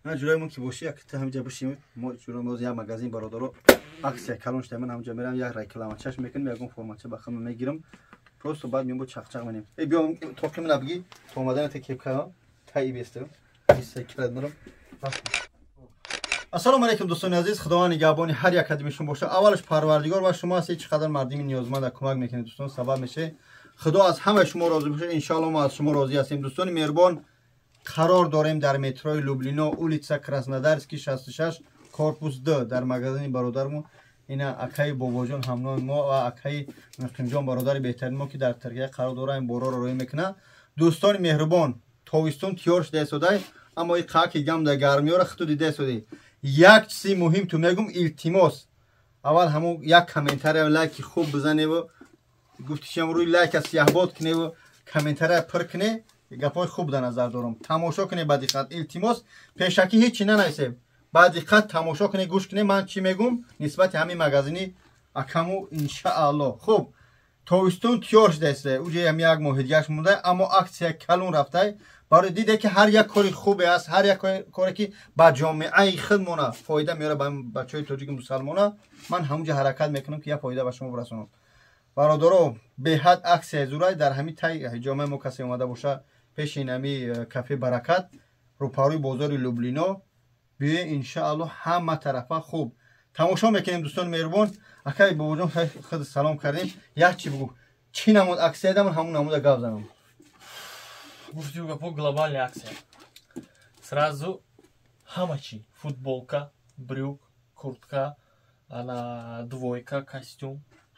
На ҷураи мо ки боши, як та ҳамҷа бишим, мо ҷура мо як магазин бародаро акция калон шуда, ман ҳамҷа мерам, як рекламачаш мекунем, ягон формача ба худам мегирам. Просто баъд меом бо чақчақ менем. Э биё тоқи мена биги, то омадана та кепка таи бестам. Ҳисса кирад мерам. Ассалому алайкум дӯстони азиз, Худованд нигаҳбони ҳар як кадоми шумо бошад. Аввалаш Парвардигор ва шумо ҳастед, чӣ қадар мардими ниёзманда кӯмак мекунед дӯстон, сабаб мешавед. Худо аз ҳамаи шумо розӣ бошад. Иншоалло мо аз шумо розӣ ҳастем. Дӯстони меҳрубон, қарор дорем дар метрои Люблино, улица Краснодарский 66, корпус 2, дар магазини бародармон. Ина акаи Бобоҷон ҳамроҳи мо ва акаи Муқимҷон бародари беҳтарини мо, ки дар Туркия қарор дорад, ин бороро роҳӣ мекунад. Дӯстони меҳрубон, тобистон тиёр шуда истодай, аммо ин қаки гам дар гармиёро худту дида истодӣ. Як чизи муҳим ту мегум, илтимос, аввал ҳамон як комментария лайки хуб бизаневу гуфтишам рӯи лайка сияҳбод куневу комментария пур куне, гапҳои хуб дар назар дорам. Тамошо куне ба диққат, илтимос, пешакӣ ҳеҷ чи нанависем, ба диққат тамошо куне, гӯш куне ман чӣ мегум нисбати ҳамин магазини акаму иншаалло. Хуб, тобистон тиёр шудааст, уҷа ҳам як моҳи дигаш монда, аммо аксия калон рафтай. Барои диде ки ҳар як кори хубе аст, ҳар як коре ки ба ҷомеаи худмона фоида меорад, ба бачаҳои тоҷики мусалмона, ман ҳамунҷа ҳаракат мекунам ки як фоида ба шумо бирасонам. Бародаро, беҳад аксия зурай дар ҳамин тай ҷомеаи мо касе омада боша, пеши ин ҳами кафе Баракат, рӯпарӯи бозори Люблино биёе, иншаалло ҳама тарафа хуб тамошо мекунем. Дӯстони меҳрубон, акай Бобоҷон, худ салом кардем, як чи бугӯ, чӣ намуд аксия дамон, ҳамун намуда гап занам. Гуфтию гапо глобальная акция. Сразу ҳама чи: футболка, брюк, куртка, ана двойка, костюм,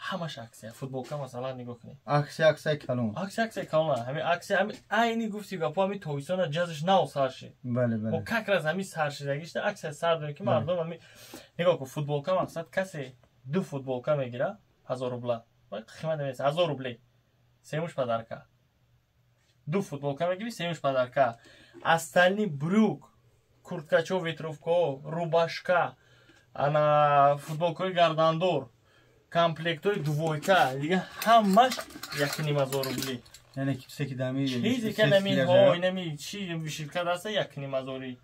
ҳамаш аксия. Футболка масалан нигоҳ кунед. Аксия, аксияи калон. Аксия, аксия калон. Ҳами аксия, ҳами айни гуфти гапо, ҳами тобистона ҷазш нав сар шид. Бале, бале. Мо как раз ҳами сар шидагишта аксия сар дорем, ки мардум ҳами нигоҳ кун, футболка мақсад касе ду футболка мегира 1000 рубла. Қимат намест, 1000 рубле. Семуш подарка. Ду футболка мегири, семуш подарка. Остальни брюк, курткачо, ветровко, рубашка, ана футболкаи гардандор, комплектҳои двойка, дига ҳамаш 1500 рубли. Яъне ки чизе ки дами чизе ки намиҳо, инами чи вышивка даста 1500.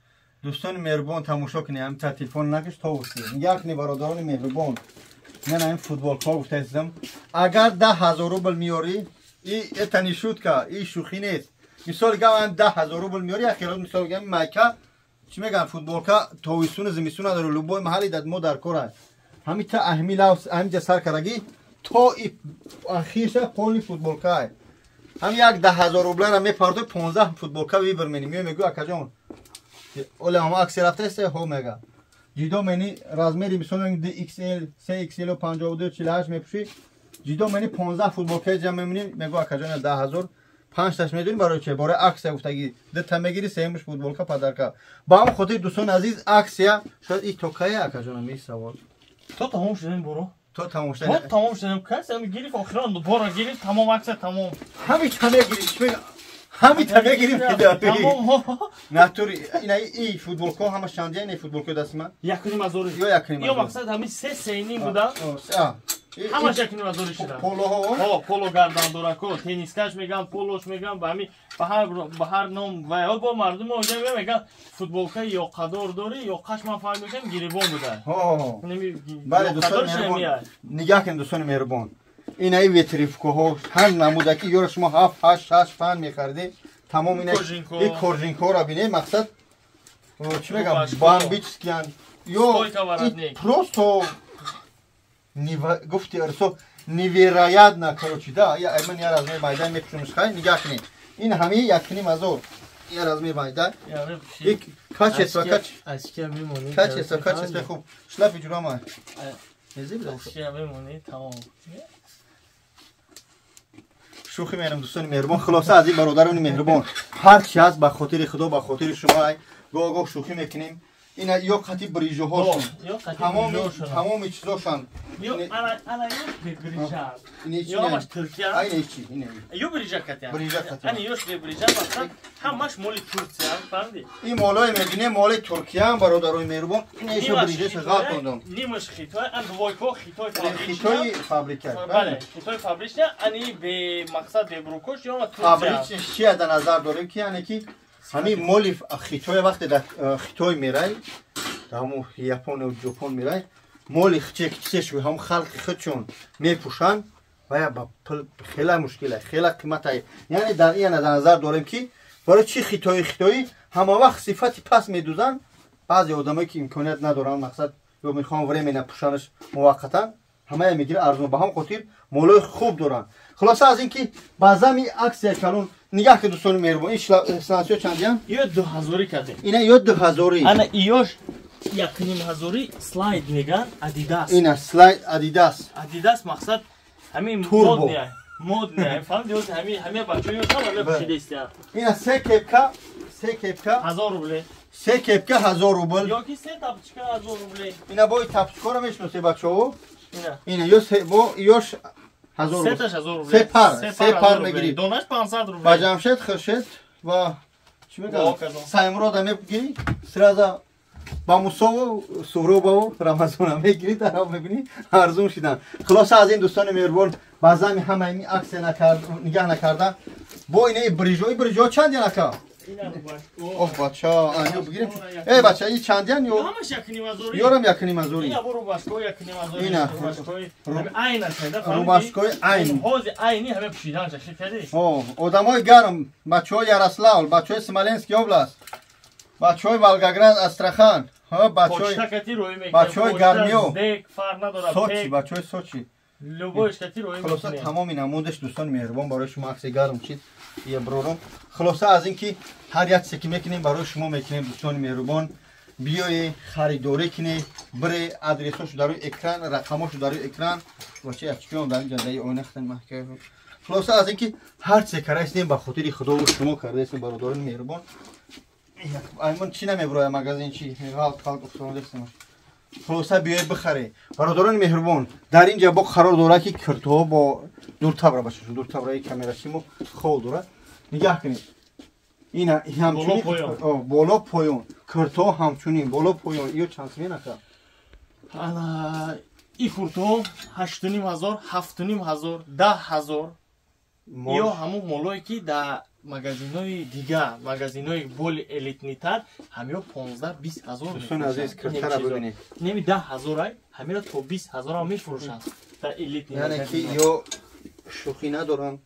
Дӯстони меҳрубон, тамошо кунед, ҳамин та телефон накиш то ушти. Нигоҳ кунед, бародарони меҳрубон. Ман ҳамин футболкаҳо гуфтаистам, агар 10 000 рубл меёрӣ, и это не шутка, и шӯхӣ нест. Мисол гап, 10 000 рубл меёрӣ, як хело мисол гап, майка чӣ мегӯям, футболка тобистуну зимистон надорӣ, любой маҳалли дар мо дар кор аст. Ҳамин та аҳми лавс ҳаминҷа сар кардагӣ то ахирша полный футболка. Ҳам як 10 000 рублара мепардои, 15 футболка выбор менӣ, меои мегӯ: «Акаҷон, оле ҳама аксия рафтаест?» Ҳо мега. Ҷидо мени размери, мисол 2XL, 3XL, 52, 48 мепӯшӣ, ҷидо мени 15 футболкаи ҷамъ мемонӣ, мегӯ: «Акаҷон, 10 000 панҷташ». Медонӣ барои че? Барои аксия гуфтагӣ, дута мегирӣ, сеюмш футболка подарка. Ба ҳамон хотир, дӯстони азиз, аксия шояд и то кае, акаҷонам, и савол? То тамом шудем боро. То тамом шудем. То тамом шудем. Кас ами гирифт, охирон бора гирифт, тамом аксия тамом. Ҳами та мегирӣ, чӣ мега? Ҳами та мегирим. Тамом. Натури ина и футболко ҳама чандия, ина футболко дасти ман? 1500. Ё 1500. Ё мақсад ҳами се сеним буда. Ҳамаш 1500 шуда. Полоҳо? Ҳо, поло гардандорако, теннискаш меган, полош меган, ба ҳами ба ҳар ном ва ё бо мардум оҷа меган футболкаи ёқадор дорӣ, ёқаш ман фаҳмидам гирибон буда. Бале, дӯстони меҳрубон, нигоҳ кунед, дӯстони меҳрубон. Инаи ветровкаҳо ҳар намудаки ёро шумо ҳафт, ҳашт, шаш, панҷ мехаридед, тамом ина и кожинкоро бинед, мақсад чӣ мегам, бомбическиян ё просто гуфти арсо невероятно, короче, да, я ман я размер майда мепӯшумш. Хай, нигоҳ кунед, ин ҳамаи 1500, я размер майда, и качество, качество, качество хуб, шлафи ҷурама мемонӣ, тамом. Шӯхӣ мерам, дӯстони меҳрубон. Хулоса, аз ин бародарони меҳрубон, ҳар чи ҳаст ба хотири Худо, ба хотири шумо, гоҳ гоҳ шӯхӣ мекунем. Ина ё қати брижоҳошон, тамоми чизошон. Ё ана ё брижа. Ё Туркия. Айна чи? Ё брижа катя. Брижа катя. Ани ёш брижа масалан ҳамаш моли Туркия, фаҳмидӣ? Ин молое мебинем, моли Туркия, бародарони меҳрубон. Ин ишо брижаша ғалт мондам. Нимаш Хитой, ан двойко Хитой. Хитой фабрика. Бале, Хитой фабрична, ани бе мақсад бе брукош ё Туркия. Фабрична чи дар назар дорем ки яъне ки Ҳамин моли Хитой вақте дар Хитой мерай, дар ҳамун Япония Ҷопон мерай, моли чизеш ҳамун халқи худшон мепӯшанд, вая ба пул хела мушкила, хела қимата. Яъне дар ин дар назар дорем ки барои чи хитоӣ ҳама вақт сифати паст медузанд. Баъзе одамое ки имконият надоранд, мақсад ё мехоҳанд временно пӯшанаш муваққатан, ҳамая мегира арзон. Ба ҳам хотир молои хуб доранд. Хулоса аз ин ки баъзами аксия калон нигаҳ ки дӯстони меҳрубон, ин слансиё чандиян? Ё 2000 кардем. Ина ё 2000. Ана иёш 1500 слайд меган Адидас. Ина слайд Адидас. Адидас мақсад ҳамин модния. Модния. Фаҳмидӣ ҳамин ҳама бачаҳо ё ҳама пӯшидастиян. Ина се кепка, се кепка 1000 рубле. Се кепка 1000 рубл. Ё ки се тапчка 1000 рубле. Ина бо тапчкаро мешносӣ бачаҳо? Ина. Ина ё се бо ёш 1000 рубл. Сеташ 1000 рубле. Се пар мегирӣ. Донаш 500 рубле. Ба Ҷамшед, Хуршед ва чӣ мегӯянд? Саймурода мегирӣ, сразу ба Мусову Суҳробову Рамазона мегирӣ, дарав мебинӣ арзун шидан. Хулоса аз ин дӯстони меҳрубон, баъзами ҳама ин аксия нигаҳ накарда, бо инаи брижо, ин брижо чанд ака? Оҳ бача, ё бигирем. Эй бача, ин чандиян ё? Ҳамаш 1500. Ёрам 1500. Ина бо рубашкои 1500. Ина рубашкои айна чанда фаҳмидӣ? Рубашкои айн. Ҳози айни ҳама пӯшидан ча хитади. О, одамои гарм, бачаҳои Ярославл, бачаҳои Смоленский област, бачаҳои Волгоград, Астрахан, ҳа бачаҳои Гармиё, Сочи, бачаҳои Сочи. Любой кати рӯй мекунем. Хулоса тамоми намудаш дӯстони меҳрубон барои шумо акси гарм чиз еброрум. Хулоса аз ин ки ҳар як чизе ки мекунем барои шумо мекунем дӯстони меҳрубон. Биёе харидорӣ кунед, бире адресҳошу дар рӯи экран, рақамҳошу дар рӯи экран. Бача ячкиём дар ин ҷадаи оина хатан маҳкам. Хулоса аз ин ки ҳар чизе кардаистем ба хотири худову шумо кардаистем бародарони меҳрубон. Аймон чӣ намеброя магазин чи ғалт халқ уфтонадастем. Хулоса биёед бихаред. Бародарони меҳрубон, дар ин ҷа бо қарор дорад ки киртоҳо бо дуртабра бошад. Дуртабраи камерашимо хол дорад. Нигаҳ кунед. Ина ҳамчунин боло поён. Киртоҳо ҳамчунин боло поён. Ё чанд смен ака? Ана и куртоҳо 8500, 7500, 10000. Ё ҳамун молое ки дар магазинҳои дигар, магазинҳои боли элитнитар ҳамиё 15-20 ҳазор. Дӯстони азиз, киртара бибинед. Неми 10 ҳазор ай, ҳамиро то 20 ҳазор ҳам мефурӯшанд дар элитни. Яъне ки ё шӯхӣ надоранд,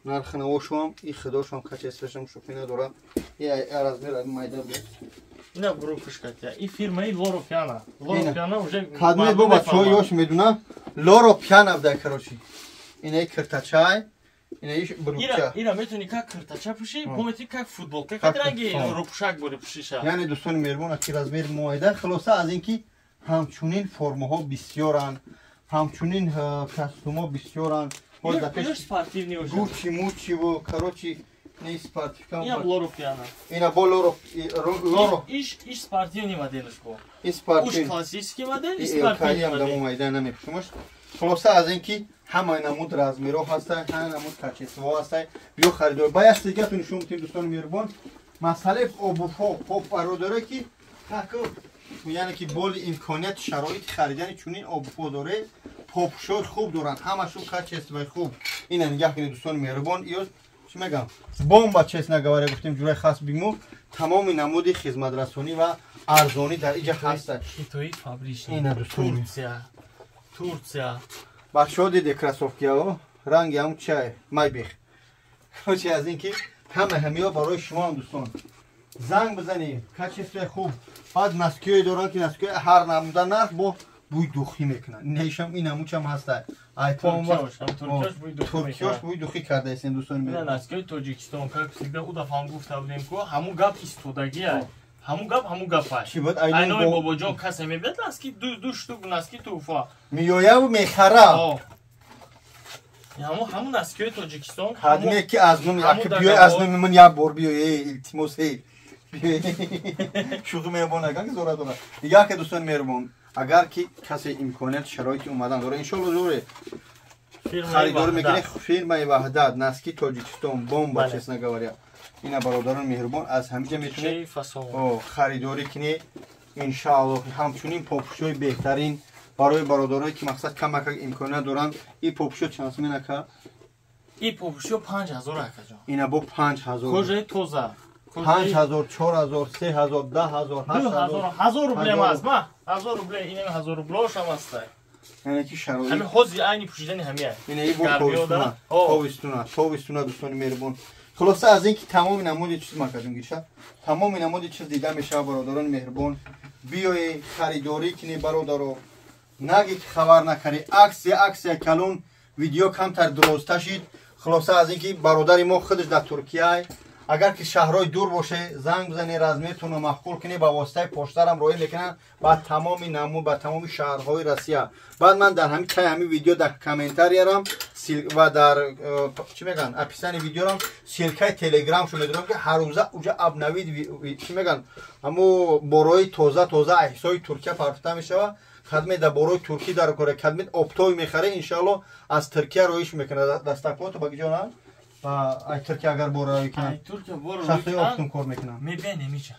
нархи навошуам, и худошам качествашам шӯхӣ надоранд. И размер майда буд. Ина брукш катя. И фирмаи Лоро Пиана. Лоро Пиана уже кадме бо бачаҳо ёш медуна. Лоро Пиана буда, короче. Ина киртачай. Ина ира метавонӣ как киртача пӯшӣ, бо метавонӣ как футболка, как ранги рӯпӯшак бори пӯшиша. Яъне дӯстони меҳрубон, ки размери муайда. Хулоса аз ин ки ҳамчунин формаҳо бисёранд, ҳамчунин костюмҳо бисёранд. Спортивный уже. Гуччи, муччиву, короче, не спортивка. Ина Лоро Пиана. Ина бо Лоро, Лоро. Иш спортивный моделш бо. И спортивный. Уш классический модель, и спортивный модель. Дамо майда намепӯшумаш. Хулоса аз ин ки ҳамаи намуд размерҳо ҳастанд, ҳамаи намуд качествоҳо ҳастанд. Биё харидор. Ба як дигатон нишон медиҳем дӯстони меҳрубон. Масъалаи обувҳо, бародарое ки тако яъне ки боли имконият шароити харидани чунин обувҳо доред, попушои хуб доранд, ҳамашон качествои хуб. Ина нигаҳ кунед дӯстони меҳрубон, ё чӣ мегам? Бомба, честно говоря, гуфтем ҷураи хас биму, тамоми намуди хизматрасонӣ ва арзонӣ дар иҷа ҳастанд. Хитои фабрични. Ина дӯстони. Турция. Бачаҳо диде кроссовкиао, ранги ҳам чай, майбех. Короче, аз ин ки ҳама ҳамиё барои шумо дӯстон. Занг бизанед, качествои хуб. Баъд носкиҳое доранд ки носкиҳои ҳар намуда нарх бо бӯи духӣ мекунанд. Инашам ин ҳамучам ҳаста. Туркиёш бӯи духӣ кардаистем дӯстони меҳрубон. Носкиҳои Тоҷикистон, как всегда, у дафъа ҳам гуфта будем ку, ҳамун гап истодагиай. Ҳамун гап ҳамун гапай. Чӣ буд? Айнои бобоҷон касе мебиёд носки ду штук носки туҳфа. Меояву мехара. Ҳамун носкиҳои Тоҷикистон. Ҳадме ки аз номи биёй аз номи ман як бор биёй, эй илтимос, эй. Шӯхӣ меҳрубон агар ки зора дорад. Нигаҳ ки дӯстони меҳрубон, агар ки касе имконият шароити омадан дорад, иншоалло зоре харидорӣ мекунед. Фирмаи Ваҳдат, носки Тоҷикистон, бомба, честно говоря. Ина бародарони меҳрубон, аз ҳамиҷа метавонед харидорӣ кунед. Иншааллоҳ ҳамчунин попушҳои беҳтарин барои бародарое ки мақсад камакак имконият доранд. Ин попушҳо чанд смен ака? Ин попушҳо 5000 акаҷон. Ина бо 5000. Кожаи тоза. 5000, 4000, 3000, 10000, 8000, 1000 рубле аст ма. 1000 рубле, ин 1000 рублош ҳам аст. Яъне ки шароит. Ҳамин ҳозир айни пӯшидани ҳамия. Ин эй бо тобистона, тобистона, тобистона дӯстони меҳрубон. Хулоса аз ин ки тамоми намуди чиз макадум гиша. Тамоми намуди чиз дида мешавад бародарони меҳрубон. Биёед харидорӣ кунед бародаро. Наги ки хабар накарӣ. Аксия калон видео камтар дурозта шид. Хулоса аз ин ки бародари мо худаш дар Туркия. Агар ки шаҳрҳои дур боше, занг бизанед, размертонро маъқул кунед, ба воситаи поштарам роҳӣ мекунанд ба тамоми намуд, ба тамоми шаҳрҳои Россия. Баъд ман дар ҳамин таи ҳамин видео дар комментариярам ва дар чӣ мегӯянд, описании видеорам ссылкаи телеграмшо медорам, ки ҳар рӯза уҷа обновить чӣ мегӯянд, ҳамо борои тоза тоза ҳисоби Туркия партофта мешавад. Кадме дар борои туркӣ дар кора, кадме оптовый мехаре, иншаалло аз Туркия роиш мекунад. Дастакото ба киҷо на? Ай Туркия агар бор роӣ кунад. Ай Туркия бор роӣ кунад. Оптом кор мекунад. Мебиён ҳамиҷа.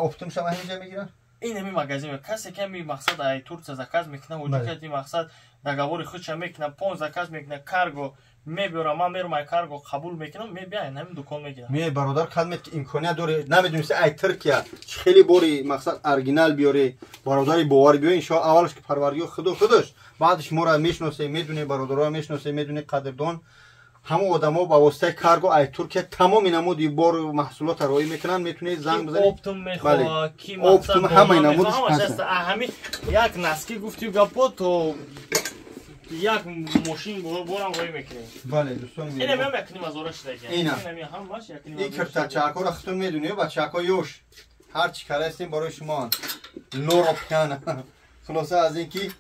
Оптом шама ҳамиҷа мегирад? Ин ҳами магазин. Касе ки ҳами мақсад ай Турция заказ мекунад, вуҷуд ки мақсад договори худша мекунад, пон заказ мекунад, карго мебиёрам, ман мерам ай карго қабул мекунам, мебиён ҳамин дукон мегирам. Ме бародар кадме ки имконият дори, намедонисти ай Туркия чӣ хеле бори мақсад оригинал биёре, бародари бовар биёре, иншоалло аввалаш ки парвардигор худо худаш, баъдаш моро мешиносе, медоне бародароро мешиносе, медоне қадрдон. Ҳамон одамо ба воситаи карго ай Туркия тамоми намуди бору маҳсулотро роӣ мекунанд, метавонед занг бизанед. Оптом мехоҳад, ки оптом ҳамаи намудиш ҳаст. Ҳами як носки гуфтӣ гапо то як мошин борам роӣ мекунем. Бале дӯстон, ина меам як ним ҳазора шидаги. Ина ҳамаш як ним. Ин киртачакҳоро худтон медонед, бачаҳо ёш. Ҳар чӣ карастем барои шумо. Лоро пиана. Хулоса аз ин ки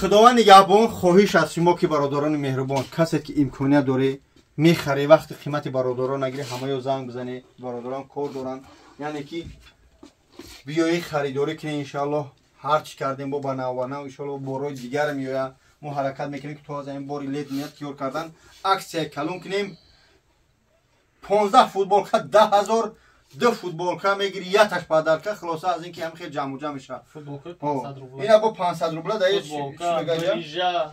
Худованд нигаҳбон, хоҳиш аз шумо ки бародарони меҳрубон, касе ки имконият дорӣ мехарӣ, вақти қимати бародарон нагирӣ, ҳамаё занг бизанӣ, бародарон кор доранд. Яъне ки биёӣ харидорӣ кунӣ иншааллоҳ. Ҳар чӣ кардем бо ба нав ба нав иншааллоҳ борои дигар меояд. Мо ҳаракат мекунем ки то аз ин бори лет меяд тиёр кардан аксия калон кунем. 15 футболка 10000, 2 футболка мегири, яташ подарка. Хулоса аз ин ки ҳам хел ҷамъу ҷамъ мешавад. Футболка 500 рубла. Ина бо 500 рубла да чӣ мегӯяд?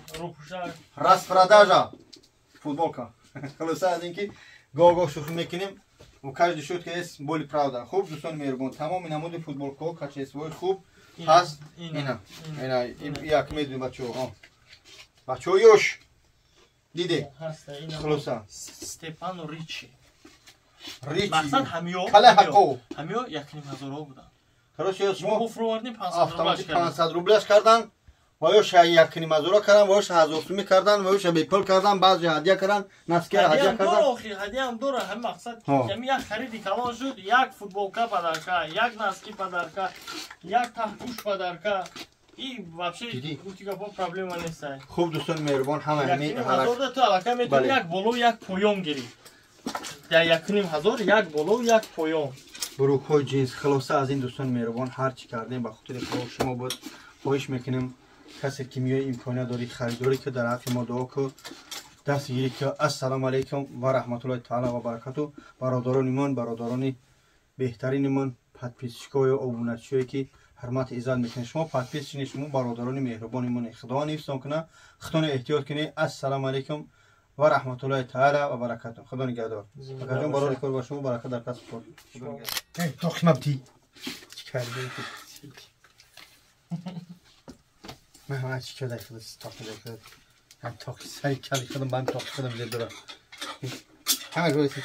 Распродажа футболка. Хулоса аз ин ки гоҳ-гоҳ шӯхӣ мекунем. У каждой шутка есть боль правда. Хуб дӯстони меҳрубон, тамоми намуди футболкаҳо качествои хуб ҳаст. Ина ина як медонӣ бачаҳо. Бачаҳо ёш диде. Хулоса Степано Ричи. Ричи. Мақсад ҳамиё. Кале ҳаққо. Ҳамиё 1500 буданд. Короче, шумо мо фуровардем 500 рублаш кардем. 500 рублаш кардан. Ва ё 1500 кардан, ва ё 1000 сумӣ кардан, ва ё бепул кардан, баъзе ҳадя кардан, наския ҳадя кардан. Охир ҳадя ҳам дора, ҳамин мақсад ҳамин як хариди калон шуд, як футболка подарка, як носки подарка, як таҳпӯш подарка. И вообще гуфти гапо проблема нест. Хуб дӯстони меҳрубон, ҳама ҳамин ҳазор ту аллакай метавонӣ як боло як поён гирӣ. Дар 1500 як боло як поён. Брукҳои ҷинс. Хулоса аз ин дӯстони меҳрубон, ҳар чӣ кардем ба хотири худо шумо буд. Хоҳиш мекунем касе ки меои имконият дорӣ харидорӣ ки дар ҳаққи мо дуо ку, даст гирӣ ки ассалому алайкум ва раҳматуллоҳи таала ва баракату. Бародарони мон, бародарони беҳтарини мон, подписчикою обуначиое ки ҳурмати иззат мекунед, шумо подписчини, шумо бародарони меҳрубони мон, худованд ҳифзтон кунад, худтонро эҳтиёт кунед. Ассалому алайкум ва раҳматуллоҳи таала ва баракату. Худо нигаҳдор. Акаҷон, барори кор ба шумо, баракат дар касбу кор. Тоқи мабди чӣ кардӣ? من همه چی کرده خود تاقی خود هم تاقی سری کلی خودم با هم تاقی خودم زیر دارم همه روی سی.